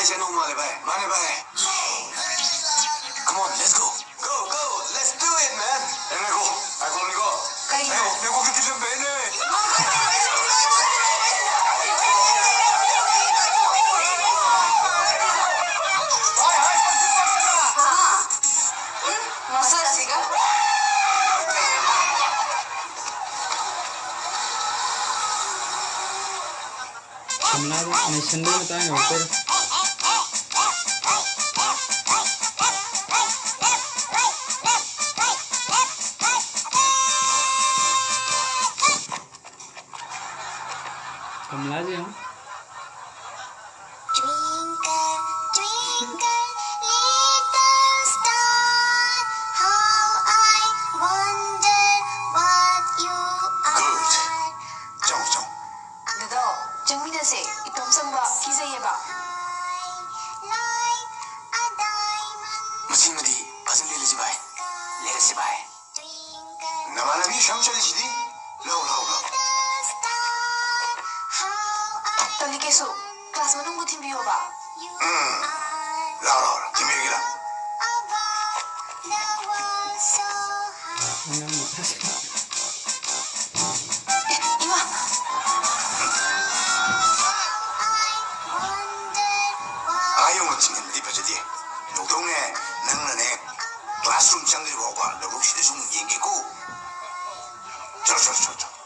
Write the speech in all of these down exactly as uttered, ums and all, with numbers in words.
ꯀꯩꯅꯣ ꯃꯥꯜꯂꯦ ꯚꯥꯏ, ꯃꯥꯅꯦ ꯚꯥꯏ꯫ Come on, let's go. Go, go, let's do it, man. ꯑꯦ, ꯉꯥꯏꯈꯣ, ꯉꯥꯏꯈꯣ, ꯉꯥꯏꯈꯣ꯫ ꯀꯩꯅꯣ? ꯑꯦ, ꯉꯥꯏꯈꯣ, ꯀꯩ ꯊꯤꯜꯂꯝꯕꯩꯅꯦ? ꯍꯥꯏ, ꯍꯥꯏ, ꯄꯛꯁꯤ ꯄꯛꯇꯅ꯫ ꯍꯥ? ꯎꯝ, ꯃꯁꯛꯁꯤꯒ꯫ ꯀꯃꯂꯥꯗꯤ ꯅꯩꯁꯟꯕꯒꯤ ꯃꯇꯥꯡ ꯌꯧꯔꯛꯇꯣꯔꯦ꯫ ꯀꯃꯂꯥꯁꯦ ꯌꯦꯡꯉꯨ꯫ Twinkle, twinkle, little star, how I wonder what you are. Good. ꯆꯪꯉꯣ, ꯆꯪꯉꯣ꯫ ꯗꯥꯗꯥ, ꯆꯪꯃꯤꯟꯅꯁꯦ꯫ ꯏꯇꯣꯝ ꯆꯪꯕ ꯀꯤꯖꯩꯌꯦꯕ꯫ Like a diamond. ꯃꯁꯤꯃꯗꯤ ꯐꯖꯅ ꯂꯤꯠꯂꯁꯤ ꯚꯥꯏ꯫ ꯂꯤꯠꯂꯁꯤ ꯚꯥꯏ꯫ ꯅꯃꯥꯟꯅꯕꯤ ꯁꯝ ꯆꯠꯂꯤꯁꯤꯗꯤ? ꯂꯥꯎ, ꯂꯥꯎ, ꯂꯥꯎ꯫ ꯇꯜꯂꯤ ꯀꯩꯁꯨ꯫ ꯀ꯭ꯂꯥꯁ ꯃꯅꯨꯡꯕꯨ ꯊꯤꯟꯕꯤꯌꯣꯕ꯫ ꯎꯝ꯫ ꯂꯥꯎ, ꯂꯥꯎ, ꯂꯥꯎ꯫ ꯊꯤꯟꯕꯤꯔꯒꯦ, ꯂꯥꯎ꯫ ꯑꯉꯥꯡ ꯃꯆꯥꯁꯤꯡ꯫ ꯑꯦ, ꯏꯃꯥ! ꯑꯥ ꯌꯧꯅ ꯊꯤꯟꯍꯟꯕꯗꯤ ꯐꯖꯗꯦ꯫ ꯅꯧꯗꯧꯅꯦ, ꯅꯪꯅꯅꯦ, classroom ꯆꯪꯗ꯭ꯔꯤ ꯐꯥꯎꯕ ꯂꯧꯕꯨꯛꯁꯤꯗ ꯁꯨꯝ ꯌꯦꯡꯒꯦꯀꯣ꯫ ꯆꯠꯂꯣ, ꯆꯠꯂꯣ, ꯆꯠꯂꯣ, ꯆꯠꯂꯣ꯫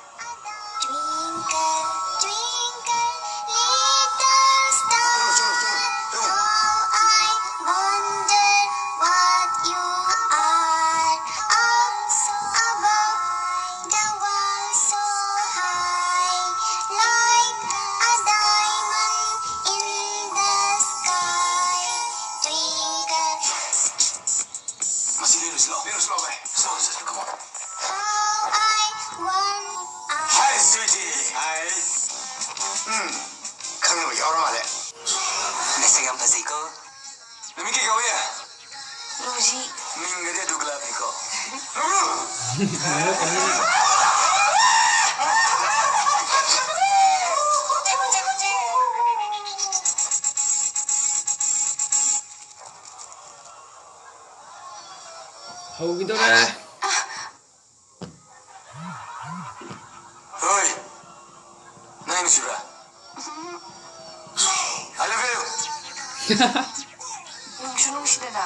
Twinkle, twinkle, little star, how I wonder what you are. Up above the world so high, like a diamond in the sky. Twinkle. ꯃꯁꯤ ꯂꯩꯔꯨꯁꯤ ꯂꯥꯎ꯫ ꯂꯩꯔꯨꯁꯤ ꯂꯥꯎ, ꯚꯥꯏ꯫ ꯆꯠꯂꯣ, ꯆꯠꯂꯣ, come on꯫ How I want. Hi, sweetie. Hi. ꯎꯝ, ꯈꯪꯅꯕ ꯌꯥꯎꯔ ꯃꯥꯜꯂꯦ꯫ ꯅꯁꯛ ꯌꯥꯝ ꯐꯖꯩꯀꯣ꯫ ꯅꯃꯤꯡ ꯀꯩ ꯀꯧꯏ? ꯔꯣꯖꯤ꯫ ꯃꯤꯡꯒꯗꯤ ꯑꯗꯨ ꯒꯨꯂꯥꯞꯅꯤꯀꯣ꯫ ꯍꯧꯈꯤꯗꯣꯔꯦ꯫ ꯍꯣꯏ, ꯅꯪ ꯅꯨꯡꯁꯤꯕ꯭ꯔꯥ? I love you. ꯅꯨꯡꯁꯨ ꯅꯨꯡꯁꯤꯗꯅ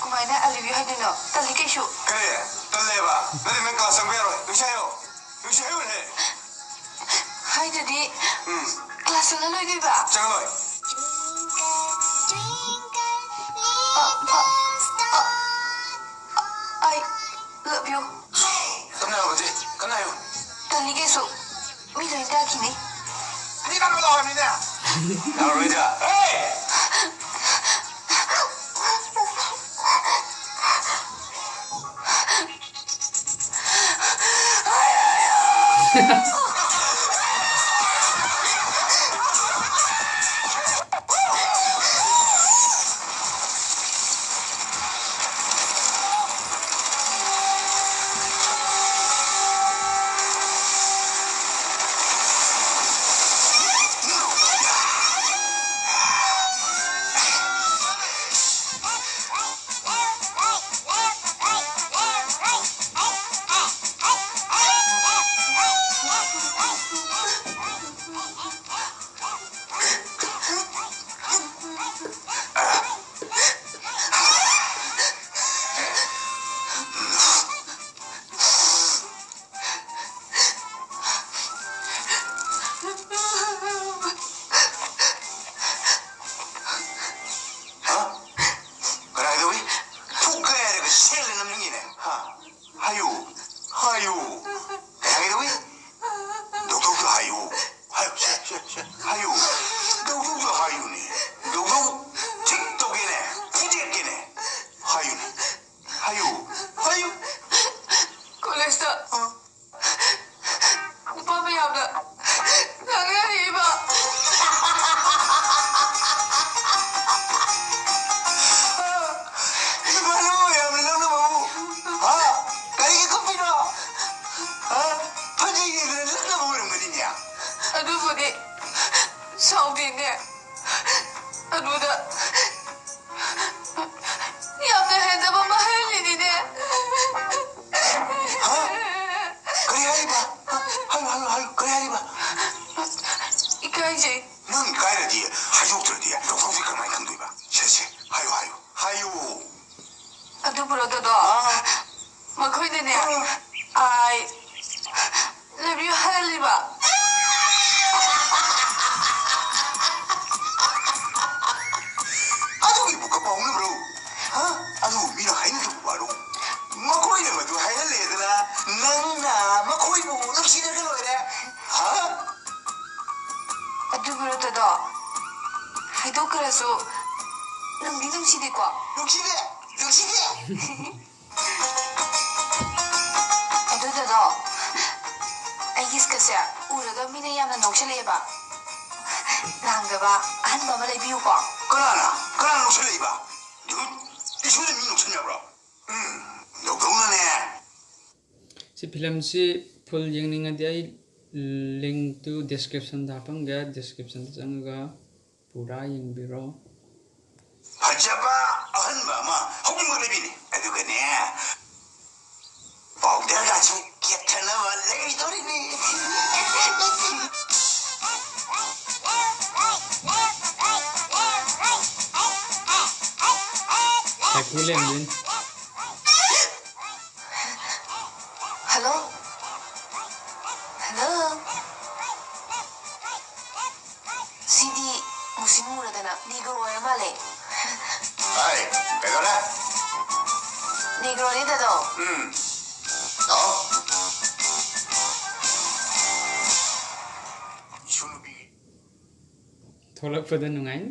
ꯀꯃꯥꯏꯅ I love you ꯍꯥꯏꯗꯣꯏꯅꯣ? ꯇꯜꯂꯤ ꯀꯩꯁꯨ꯫ ꯀꯔꯤ? ꯇꯜꯂꯦꯕ? ꯅꯠꯇꯦ, ꯅꯪ ꯀ꯭ꯂꯥꯁ ꯆꯪꯕ ꯌꯥꯔꯣꯏ꯫ ꯅꯨꯡꯁꯤ ꯍꯥꯏꯌꯣ꯫ ꯅꯨꯡꯁꯤ ꯍꯥꯏꯌꯣꯅꯦ꯫ ꯍꯥꯏꯗ꯭ꯔꯗꯤ ꯎꯝ꯫ ꯀ꯭ꯂꯥꯁ ꯆꯪꯉ ꯂꯣꯏꯗꯣꯏꯕ? ꯆꯪꯉ ꯂꯣꯏ꯫ ꯑ, ꯑ, ꯑ, I love you꯫ ꯀꯟꯅ ꯍꯥꯏꯌꯣ, ꯀꯟꯅ ꯍꯥꯏꯌꯣ꯫ ꯇꯜꯂꯤ ꯀꯩꯁꯨ꯫ ꯃꯤ ꯂꯣꯏ ꯇꯥꯈꯤꯅꯤ꯫ ꯃꯤ ꯀꯟꯅ ꯂꯥꯎꯔꯝꯃꯤꯅꯦ꯫ ꯂꯥꯎꯔꯣꯏꯗ꯫ ꯍꯦ! ꯍꯥ? ꯀꯅꯥ ꯀꯩꯗꯧꯏ? ꯐꯨ ꯀꯥꯏꯔꯒ ꯁꯦꯜꯂ ꯅꯝꯅꯤꯡꯉꯤꯅꯦ꯫ ꯍꯥ? ꯍꯥꯏꯌꯨ꯫ ꯍꯥꯏꯌꯨ꯫ ꯀꯅꯥ ꯀꯩꯗꯧꯏ? ꯗꯧꯗꯧꯗ ꯍꯥꯏꯌꯨ꯫ ꯍꯥꯏꯌꯨ, ꯁꯦ, ꯁꯦ, ꯁꯦ꯫ ꯍꯥꯏꯌꯨ꯫ ꯗꯧꯗꯧꯗ ꯍꯥꯏꯌꯨꯅꯦ꯫ ꯗꯧꯗꯧ ꯆꯤꯠ ꯇꯧꯒꯦꯅꯦ꯫ ꯐꯨꯗꯦꯠꯀꯦꯅꯦ꯫ ꯍꯥꯏꯌꯨꯅꯦ꯫ ꯍꯥꯏꯌꯨ꯫ ꯍꯥꯏꯌꯨ꯫ ꯀꯣꯂꯦꯖꯇ ꯑ? ꯅꯨꯄꯥ ꯃꯌꯥꯝꯅ ꯉꯥꯡꯅꯔꯤꯕ꯫ ꯅꯨꯄꯥ ꯃꯌꯥꯝꯅ ꯂꯛꯅꯕꯕꯨ? ꯍꯥ? ꯀꯔꯤꯒꯤ ꯀꯨꯞꯄꯤꯅꯣ? ꯍꯥ? ꯐꯥꯒꯤꯒꯤꯗ ꯂꯛꯅꯕ ꯑꯣꯏꯔꯝꯒꯅꯤꯅꯦ꯫ ꯑꯗꯨꯕꯨꯗꯤ ꯁꯥꯎꯗꯦꯅꯦ꯫ ꯑꯗꯨꯗ ꯌꯥꯝꯅ ꯍꯦꯟꯖꯕ ꯑꯃ ꯍꯥꯏꯍꯜꯂꯤꯅꯤꯅꯦ꯫ ꯅꯪ ꯏꯀꯥꯏꯔꯗꯤ ꯍꯥꯏꯗꯣꯛꯇ꯭ꯔꯗꯤ ꯗꯣꯛꯇꯔꯁꯦ ꯀꯃꯥꯏꯅ ꯈꯪꯗꯣꯏꯕ? ꯁꯦ, ꯁꯦ, ꯍꯥꯏꯌꯨ, ꯍꯥꯏꯌꯨ, ꯍꯥꯏꯌꯨ꯫ ꯑꯗꯨꯕꯨꯔꯣ, ꯗꯣꯗꯣ? ꯑꯥ꯫ ꯃꯈꯣꯏꯅꯅꯦ, ꯑꯥ꯫ I love you ꯍꯥꯏꯍꯜꯂꯤꯕ꯫ ꯑꯗꯨꯒꯤꯕꯨ ꯀꯥꯎꯅꯕ꯭ꯔꯣ? ꯍꯥ? ꯑꯗꯨ ꯃꯤꯅ ꯍꯥꯏꯅꯗꯕ ꯋꯥꯔꯣ? ꯃꯈꯣꯏꯅ ꯃꯗꯨ ꯍꯥꯏꯍꯜꯂꯦꯗꯅ, ꯅꯪꯅ ꯃꯈꯣꯏꯕꯨ ꯅꯨꯡꯁꯤꯔꯒ ꯂꯣꯏꯔꯦ꯫ ꯍꯥ? ꯑꯗꯨꯕꯨꯔꯣ, ꯗꯣꯗꯣ? ꯍꯥꯏꯗꯣꯛꯈ꯭ꯔꯁꯨ ꯅꯨꯡꯗꯤ ꯅꯨꯡꯁꯤꯗꯦꯀꯣ? ꯅꯨꯡꯁꯤꯗꯦ! ꯅꯨꯡꯁꯤꯗꯦ! ꯑꯗꯨ, ꯗꯣꯗꯣ, ꯑꯩꯒꯤ ꯁ꯭ꯀꯠꯁꯦ ꯎꯔꯒ ꯃꯤꯅ ꯌꯥꯝꯅ ꯅꯣꯛꯁꯜꯂꯛꯑꯦꯕ꯫ ꯂꯥꯡꯗꯕ ꯑꯍꯟꯕ ꯑꯃ ꯂꯩꯕꯤꯌꯨꯀꯣ꯫ ꯀꯅꯥꯅ? ꯀꯅꯥꯅ ꯅꯣꯛꯁꯜꯂꯛꯏꯕ? ꯙꯨꯠ! ꯏꯁꯣꯔꯅ ꯃꯤ ꯅꯣꯛꯁꯟ ꯌꯥꯕ꯭ꯔꯣ? ꯎꯝ, ꯗꯣꯛꯇꯔꯅꯅꯦ꯫ ꯁꯤ ꯐꯤꯂꯝꯁꯤ full ꯌꯦꯡꯅꯤꯡꯉꯗꯤ ꯑꯩ link to description the ꯍꯥꯞꯄꯝꯒꯦ, description ꯗ ꯆꯪꯉꯒ ꯄꯨꯔꯥ ꯌꯦꯡꯕꯤꯔꯣ꯫ ꯐꯖꯕ ꯑꯍꯟꯕ ꯑꯃ ꯍꯧꯖꯤꯛꯃꯛ ꯂꯩꯕꯤꯅꯤ꯫ ꯑꯗꯨꯒꯅꯦ, powder ꯒꯁꯨ ꯀꯦꯠꯊꯅꯕ ꯂꯩꯗꯣꯔꯤꯅꯤ꯫ ꯀꯥꯏꯀꯨ ꯂꯦꯝꯗꯣꯏꯅꯤ꯫ Hello? Hello? ꯁꯤꯗꯤ ꯃꯨꯁꯤꯟ ꯃꯨꯔꯗꯅ Negro ꯑꯣꯏꯔ ꯃꯥꯜꯂꯦ꯫ ꯍꯥꯏ, ꯀꯩꯗꯧꯔꯦ? Negro ꯅꯤ, ꯗꯥꯗꯣ꯫ ꯎꯝ꯫ ꯂꯥꯛꯑꯣ꯫ ꯏꯁꯨ ꯅꯨꯄꯤ꯫ ꯊꯣꯛꯂꯛꯄꯗ ꯅꯨꯡꯉꯥꯏꯅꯤ꯫